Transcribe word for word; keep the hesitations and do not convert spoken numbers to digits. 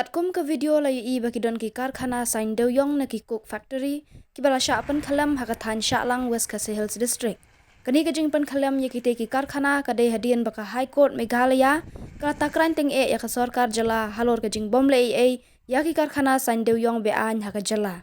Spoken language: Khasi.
Katkum ka video la ïohi ba ki don ki karkhana saiñ dewïong ne ki coke factory kiba la shah pynkhyllem ha ka thaiñ Shahlang, West Khasi Hills District. Kane ka jingpynkhyllem ïa kitei ki karkhana ka dei hadien ba ka High Court Meghalaya ka la takran tyngeh ïa ka sorkar jylla halor ka jingbym leh ei ei ïa ki karkhana saiñ dewïong be-aiñ ha ka jylla.